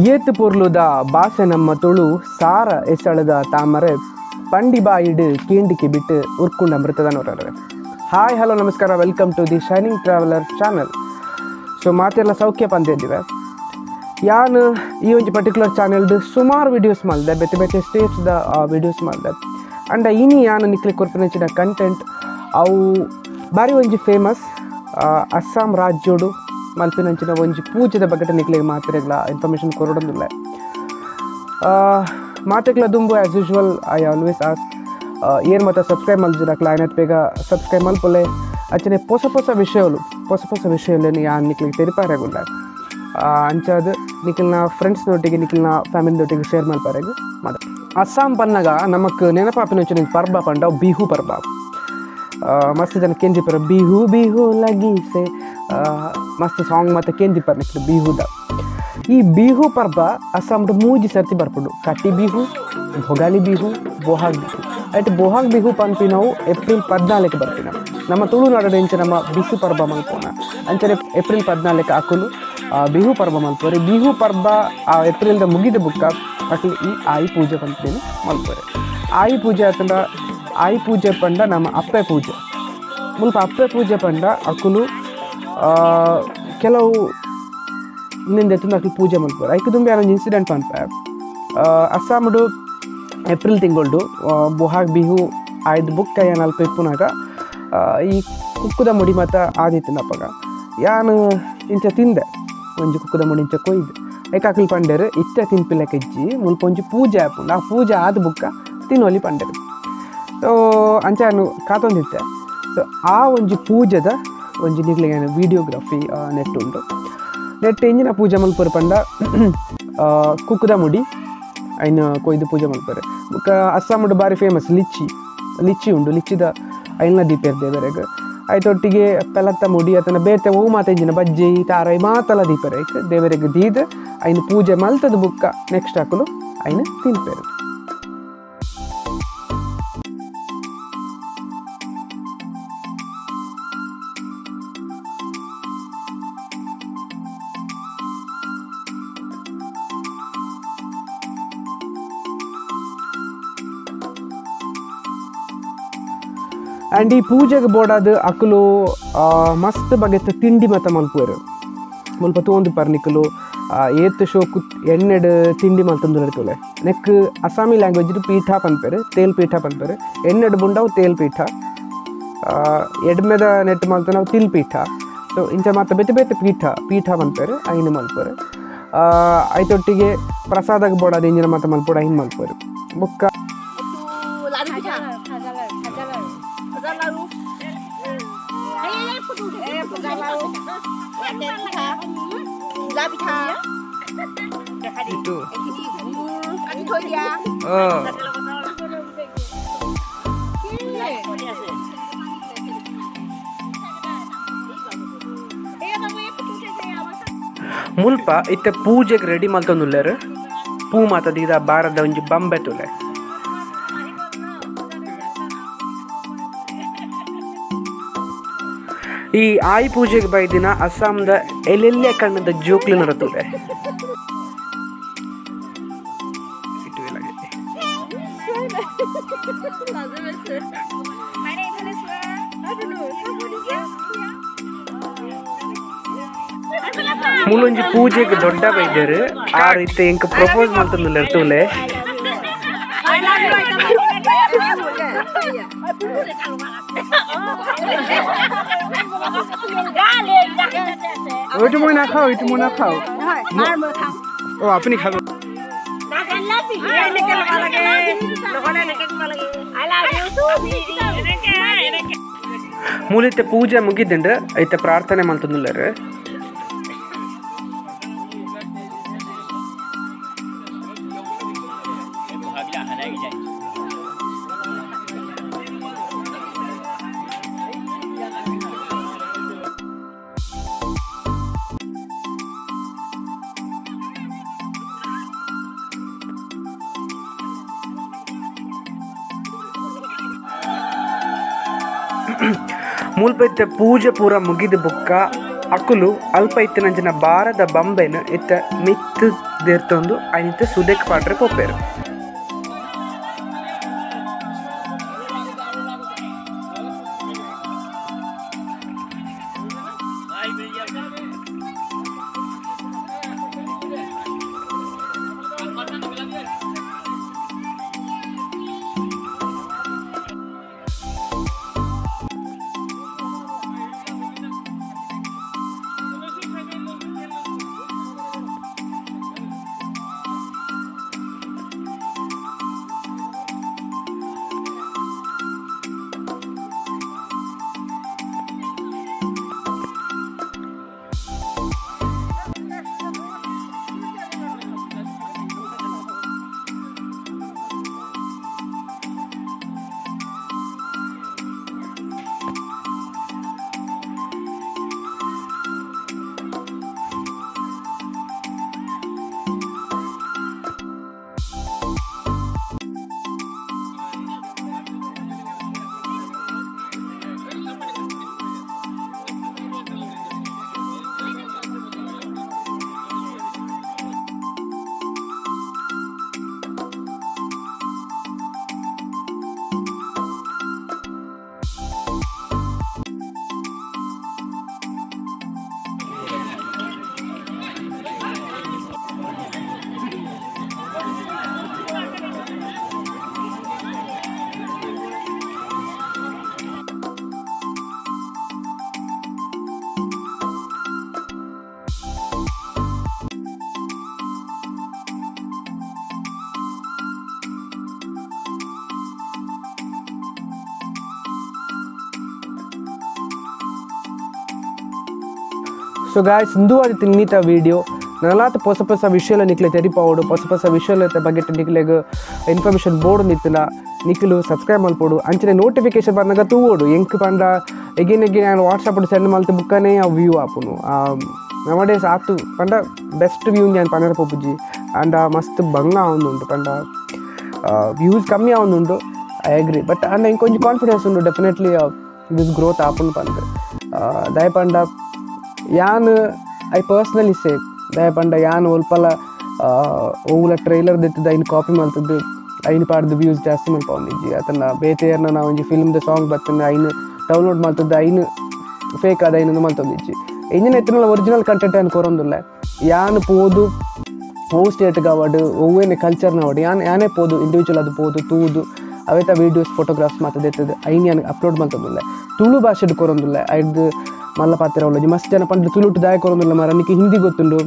ಏತ್ ಪೊರ್ಲುದ ಬಾಸೆ ನಮ್ಮ ತುಳು ಸಾರ ಎಸಳದ ತಾಮರೆ ಪಂಡಿ ಬಾಯಿಡ್ ಕೇಂಡಿಕೆ ಬಿಟ್ಟು ಉರ್ಕುಂಡ ಮೃತದನವರರೆ. ಹಾಯ್ ಹಲೋ ನಮಸ್ಕಾರ, welcome to the shining traveller channel. So ಮಾತೆಲ್ಲ ಸೌಖ್ಯ ಪಂದಿದ್ದೀವಿ. ಯಾನ್ ಈ ಒಂಜಿ ಪರ್ಟಿಕ್ಯುಲರ್ ಚಾನೆಲ್ದು ಸುಮಾರು ವೀಡಿಯೋಸ್ ಮಲ್ದೆ, ಬೇತೆ ಬೇತೆ ಸ್ಟೇಟ್ಸ್ದ ವೀಡಿಯೋಸ್ ಮಲ್ದೆ. ಅಂಡ ಇನಿ ಯಾನ್ ನಿಕ್ಲೆ ಕೊರ್ಪಿನಂಚಿನ ಕಂಟೆಂಟ್ ಅವು ಬಾರಿ ಒಂಜಿ ಫೇಮಸ್ ಅಸ್ಸಾಂ ರಾಜ್ಯೋಡು ಮಲ್ಪಿನಂಚಿನ ಒಂಜಿ ಪೂಜೆದ ಬಗ್ಗೆ ನಿಕ್ಲೆಗ್ ಮಾತೆರೆಗ್ಲ ಇನ್ಫಾರ್ಮೇಷನ್ ಕೊರೊಡೊಂದುಲ್ಲೆ. ಮಾತೆಗ್ಲ ದುಂಬು as usual I always ask ಏನ್ ಮಾತ ಸಬ್ಸ್ಕ್ರೈಬ್ ಮಲ್ದಿರಕ್ಲ ಆಯ್ನತ್ ಬೇಗ ಸಬ್ಸ್ಕ್ರೈಬ್ ಮಲ್ಪೊಲೆ. ಅಂಚನೆ ಪೊಸ ಪೊಸ ವಿಷಯಲು ಪೊಸ ಪೊಸ ವಿಷಯಲೇನು ಯಾನ್ ನಿಕ್ಲೆಗ್ ತೆರಿಪಾರೆಗುಲ್ಲ. ಅಂಚಾದ್ ನಿಕ್ಲೆನ ಫ್ರೆಂಡ್ಸ್ನೊಟ್ಟಿಗೆ ನಿಕ್ಲೆನ ಫ್ಯಾಮಿಲಿದೊಟ್ಟಿಗೆ ಶೇರ್ ಮಲ್ಪಾರೆಗ್ ಮಾತ. ಅಸ್ಸಾಂ ಪನ್ನಗ ನಮಕ್ ನೆನಪಾಪಿನಂಚಿನ ಪರ್ಬ ಪಂಡ ಬಿಹು ಪರ್ಬ. ಮಸ್ತ್ ಜನ ಕೇಂದಿಪ್ಪರ ಬಿಹು ಬಿಹು ಲಗೀಸೆ ಮಸ್ತ್ ಸಾಂಗ್ ಮತ್ತು ಕೇಂದಿಪ್ಪರ್ ನಿಕ್ಲು ಬಿಹುದ. ಈ ಬಿಹು ಪರ್ಬ ಅಸ್ಸಾಂಡ್ ಮೂಜಿ ಸರ್ತಿ ಬರ್ಪುಂಡು. ಕಟ್ಟಿ ಬಿಹು, ಭೊಗಾಲಿ ಬಿಹು, ಬೋಹಾಗ್ ಬಿಹು. ಐಟ್ ಬೋಹಾಗ್ ಬಿಹು ಪನ್ಪಿನವು ಏಪ್ರಿಲ್ 14 ಬರ್ಪಿನ. ನಮ್ಮ ತುಳುನಾಡು ಇಂಚ ನಮ್ಮ ಬಿಸು ಪರ್ಬ ಮಲ್ಪೋಣ ಅಂಚನೆ ಏಪ್ರಿಲ್ 14 ಅಕುಲು ಬಿಹು ಪರ್ಬ ಮಲ್ಪುವೆರ್. ಬಿಹು ಪರ್ಬ ಆ ಏಪ್ರಿಲ್ದ ಮುಗಿದ ಬುಕ್ಕ ಅಕುಲು ಈ ಆಯಿ ಪೂಜೆ ಪನ್ಪಿನ ಮಲ್ಪುವೆರ್. ಆಯಿ ಪೂಜೆ ಆತಂಡ ಆಯಿ ಪೂಜೆ ಪಂಡ ನಮ್ಮ ಅಪ್ಪೆ ಪೂಜೆ. ಮುಲ್ಪ ಅಪ್ಪೆ ಪೂಜೆ ಪಂಡ ಅಕುಲು ಕೆಲವು ನಿಂದೆತ್ತುಂದು ಅಕುಲು ಪೂಜೆ ಮಲ್ಪುವೆರ್. ಐಕ್ ದುಂಬಿ ಯಾನ್ ಒಂಜಿ ಇನ್ಸಿಡೆಂಟ್ ಪನ್ಪೆ. ಅಸ್ಸಾಂಡು ಏಪ್ರಿಲ್ ತಿಂಗೊಳ್ಡು ಬೊಹಾಗ್ ಬಿಹು ಆಯ್ದು ಬುಕ್ಕ ಯಾನ್ ಅಲ್ಪ ಇಪ್ಪುನಗ ಈ ಕುಕ್ಕುದ ಮುಡಿ ಮಾತ ಆದಿತ್ತಿನ ಅಪಗ ಯಾನ್ ಇಂಚ ತಿಂದೆ ಒಂಜಿ ಕುಕ್ಕುದ ಮುಡಿ ಇಂಚ ಕೊಯ್ದು. ಐಕ್ ಅಕುಲು ಪಂಡೆರ್ ಇತ್ತೆ ತಿನ್ಪಿಲೆಕ ಇಜ್ಜಿ, ಮುಲ್ಪ ಒಂಜಿ ಪೂಜೆ ಆಪುಂಡು, ಆ ಪೂಜೆ ಆದ್ ಬುಕ್ಕ ತಿನ್ನೊಲಿ ಪಂಡೆರ್. ಸೊ ಅಂಚ ಯಾನ್ ಕಾತೊಂದಿತ್ತೆ. ಸೊ ಆ ಒಂಜಿ ಪೂಜೆದ ಒಂಜಿ ನಿಕ್ಲೆಗ್ ವೀಡಿಯೋಗ್ರಫಿ ನೆಟ್ ಉಂಡು. ನೆಟ್ ಎಂಜಿನ ಪೂಜೆ ಮಲ್ಪುವೆರ್ ಪಂಡ ಕುಕ್ಕುದ ಮುಡಿ ಐನ್ ಕೊಯ್ದು ಪೂಜೆ ಮಲ್ಪುವೆರ್. ಬೊಕ್ಕ ಅಸ್ಸಾಂಡ್ ಬಾರಿ ಫೇಮಸ್ ಲಿಚ್ಚಿ, ಲಿಚ್ಚಿ ಉಂಡು. ಲಿಚ್ಚಿದ ಐನ್ಲ ದೀಪೆರ್ ದೇವೆರೆಗ್. ಐತೊಟ್ಟಿಗೆ ಪೆಲತ್ತ ಮುಡಿ ಅತನ ಬೇತೆ ಒವು ಮಾತ ಇಂಜಿನ ಬಜ್ಜಿ ತಾರೈ ಮಾತಲ ದೀಪೆರ್. ಐಕ್ ದೇವೆರೆಗ್ ದೀದ್ ಐನ್ ಪೂಜೆ ಮಲ್ತದ ಬುಕ್ಕ ನೆಕ್ಸ್ಟ್ ಅಕುಲು ಐನ್ ತಿನ್ಪೆರ್. ಆ್ಯಂಡ್ ಈ ಪೂಜೆಗೆ ಬೋಡಾದ್ ಅಕುಲು ಮಸ್ತ್ ಬಗೆತ ತಿಂಡಿ ಮಾತ ಮಲ್ಪುವೆರ್. ಮುಲ್ಪ ತೂವೊಂದುಪ್ಪರ್ ನಿಕುಲು ಏತ್ ಶೋಕು ಎಣ್ಣೆಡ್ ತಿಂಡಿ ಮಲ್ತೊಂದುಲ್ಲೆರ್ ತೂಲೆ. ನೆಕ್ಕ್ ಅಸ್ಸಾಮಿ ಲ್ಯಾಂಗ್ವೇಜ್ ಪೀಠ ಪನ್ಪೆರ್, ತೇಲ್ ಪೀಠ ಪನ್ಪೆರ್. ಎಣ್ಣೆಡ್ ಬುಂಡವು ತೇಲ್ ಪೀಠ, ಎಡ್ಮೆದ ನೆಟ್ ಮಲ್ತುನವು ತಿಲ್ ಪೀಠ. ಸೊ ಇಂಚ ಮಾತ ಬೇತೆ ಬೇತೆ ಪೀಠ ಪೀಠ ಪನ್ಪೆರ್, ಐನ್ ಮಲ್ಪುವೆರ್. ಐತೊಟ್ಟಿಗೆ ಪ್ರಸಾದಗ್ ಬೋಡಾದ್ ಇಂಜಿನ ಮಾತ ಮಲ್ಪೊಡು ಐನ್ ಮಲ್ಪುವೆರ್. ಬೊಕ್ಕ ಮುಲ್ಪ ಇತ್ತೆ ಪೂಜೆಗ್ ರೆಡಿ ಮಲ್ತೊಂದುಲ್ಲೆರ್. ಪೂ ಮಾತ ದೀದ ಬಾರದ ಒಂಜಿ ಬಂಬೆ ತೂಲೆ. ಈ ಆಯಿ ಪೂಜೆಗೆ ಬೈದಿನ ಅಸ್ಸಾಂದ ಎಲ್ಲೆಲ್ಲೆ ಕಣ್ಣದ ಜೋಕ್ಲಿನ ತೂಲೆ. ಮೂಲೊಂಜಿ ಪೂಜೆಗೆ ದೊಡ್ಡ ಬೈದೆರ್. ಆ ರೀತಿ ಎಂಕ್ ಪ್ರಪೋಸ್ ಮಲ್ತೊಂದುಲ್ಲೆರ್ ತೂಲೆ. ওইটু মই নাখাও, এইটো মই নাখাও। ও আপুনি খাব। ಮೂಲಿತ್ತೆ ಪೂಜೆ ಮುಗಿದಿಂಡು ಐತೆ ಪ್ರಾರ್ಥನೆ ಮಲ್ತೊಂದುಲ್ಲೆರ್. ಮುಲ್ಪ ಇತ್ತೆ ಪೂಜೆ ಪೂರ ಮುಗಿದ ಬುಕ್ಕ ಅಕುಲು ಅಲ್ಪ ಇತ್ತಿನಂಚಿನ ಭಾರದ ಬಂಬೆನ್ ಇತ್ತ ಮಿತ್ತ್ ದೇರ್ತೊಂದು ಐನಿತ ಸುದೆಕ್ ಪಾಡ್ರೆ ಪೋಪೆರ್. ಸೊ ಗಾಯ್ಸ್, ಇಂದು ತಿನ್ನಿತ ವಿಡಿಯೋ ನಲಾತ ಪೊಸ ಪೊಸ ವಿಷಯಲ ನಿಕ್ಲೆ ತೆರಿಪಾವಡು, ಪೊಸ ಪೊಸ ವಿಷಯಲ ಬಗ್ಗೆ ನಿಕ್ಲೆಗ್ ಇನ್ಫಾರ್ಮೇಷನ್ ಬೋರ್ಡ್ ನಿತ್ತಲ ನಿಕ್ಲು ಸಬ್ಸ್ಕ್ರೈಬ್ ಮಲ್ಪೋಡು, ಅಂಚನೆ ನೋಟಿಫಿಕೇಶನ್ ಬಂದಾಗ ತೂವೋಡು. ಎಂಕ್ ಪಂಡ ಎಗಿನ್ ಎಗಿನ್ ನಾನು ವಾಟ್ಸಪ್ ಸೆಂಡ್ ಮಲ್ತು ಬುಕ್ಕನೇ ಆ ವ್ಯೂ ಆಪುನು. ನವಡೇಸ್ ಆತು ಪಂಡ ಬೆಸ್ಟ್ ವ್ಯೂ ನಾನು ಪನರ ಪೋಪುಜಿ ಅಂಡ ಮಸ್ತ್ ಬಂಗ ಆವೊಂದುಂಡು, ಪಂಡ ವ್ಯೂಸ್ ಕಮ್ಮಿ ಆವೊಂದುಂಡು. I agree, but and ಇಂಕೊಂಚ confidence ಉಂಡು definitely this growth ಆಪುನು ಪಂದ್. ದಯಪಂಡ ಯಾನ್ I personally say ದಯಪಂಡ ಯಾನ್ ಒಲ್ಪಲ ಓವುಲ ಟ್ರೈಲರ್ ದೆತ್ತದ ಐನ್ ಕಾಪಿ ಮಲ್ತದ್ದು ಐನ್ ಪಾಡ್ದು ವ್ಯೂಸ್ ಜಾಸ್ತಿ ಮಲ್ಪೊಂದಿಜ್ಜಿ, ಅತನ ಬೇತೆಯರ್ನ ನಾ ಒಂಜಿ ಫಿಲ್ಮ್ದ ಸಾಂಗ್ ಬತ್ತನ ಐನ್ ಡೌನ್ಲೋಡ್ ಮಲ್ತದ್ದು ಐನ್ ಫೇಕ್ ಆದ ಐನೊಂದು ಮಲ್ತೊಂದಿಜ್ಜಿ. ಇಂಜಿನ ಎತ್ತನಲ ಒರಿಜಿನಲ್ ಕಂಟೆಂಟ್ ಏನು ಕೊರೊಂದುಲ್ಲ. ಯಾನ್ ಪೋದು ಓ ಸ್ಟೇಟ್ಗೆ ಅವಾಡು ಒವ್ವೇನೆ ಕಲ್ಚರ್ನ ಅವಾಡು ಯಾನ್ ಯಾನೇ ಪೋದು ಇಂಡಿವಿಜುವಲ್ ಅದು ಪೋದು ತೂದು ಅವೇತ ವೀಡಿಯೋಸ್ ಫೋಟೋಗ್ರಾಫ್ಸ್ ಮಾತದೆತ್ತದು ಐನ್ ಯಾನ್ ಅಪ್ಲೋಡ್ ಮಲ್ತೊಂದುಲ್ಲ. ತುಳು ಭಾಷೆಡ್ ಕೊರೊಂದುಲ್ಲ. ಐಡ್ದು ಮಲ್ಲ ಪಾತ್ರ ಉಳ್ಳಜಿ ಮಸ್ತ್ ಜನ ಪಂಡ ತುಳುಟು ದಾಯ ಕೊರೊಂದುಲ್ಲ ಮಾರ, ನಿಕ್ಕೆ ಹಿಂದಿ ಗೊತ್ತುಂಡು,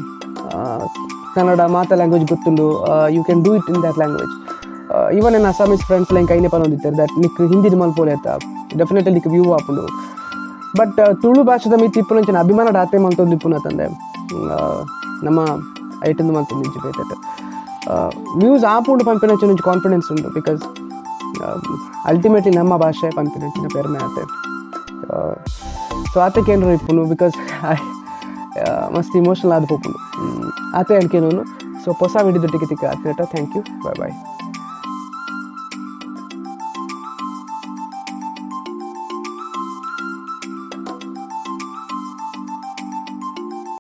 ಕನ್ನಡ ಮಾತ language ಗೊತ್ತುಂಡು, you can do it in that language. Even in Assamese friends like ಐನೆ ಪನೊಂದಿತ್ತಾರೆ that Nick Hindi ಮಲ್ಪೋಲೆ ಆತ ಡೆಫಿನೆಟ್ಲಿ ನಿಕ್ ವ್ಯೂ ಆಪುಂಡು. ಬಟ್ ತುಳು ಭಾಷೆದ ಮಿತ್ತ್ ಇಪ್ಪುನಂಚಿನ ಅಭಿಮಾನ ಡಾತೆ ಮಲ್ತೊಂದು ಇಪ್ಪುನ ತಂದೆ ನಮ್ಮ ಐಟಂದು ಮಲ್ತೊಂದು ಬೇತೆ ವ್ಯೂಸ್ ಆಪುಂಡು ಪನ್ಪಿನಂಚಿನ ಒಂಜಿ ಕಾನ್ಫಿಡೆನ್ಸ್ ಉಂಡು, because ultimately ನಮ್ಮ ಭಾಷೆ ಪನ್ಪಿನಂಚಿನ ಪೆರ್ಮೆ ಆತೆ. ಸೊ ಆತಕ್ಕೆ ಏನಾರು ಇಪ್ಪುನು because ಮಸ್ತ್ ಇಮೋಷನಲ್ ಆದ ಪೋಪುಂಡು ಆತೆ ಅನ್ಕೇನು. ಸೊ ಹೊಸ ವಿಡಿಯೋದೊಟ್ಟಿಗೆ ತಿಕ್ಕ ಆತೇಟ. Thank you, bye bye.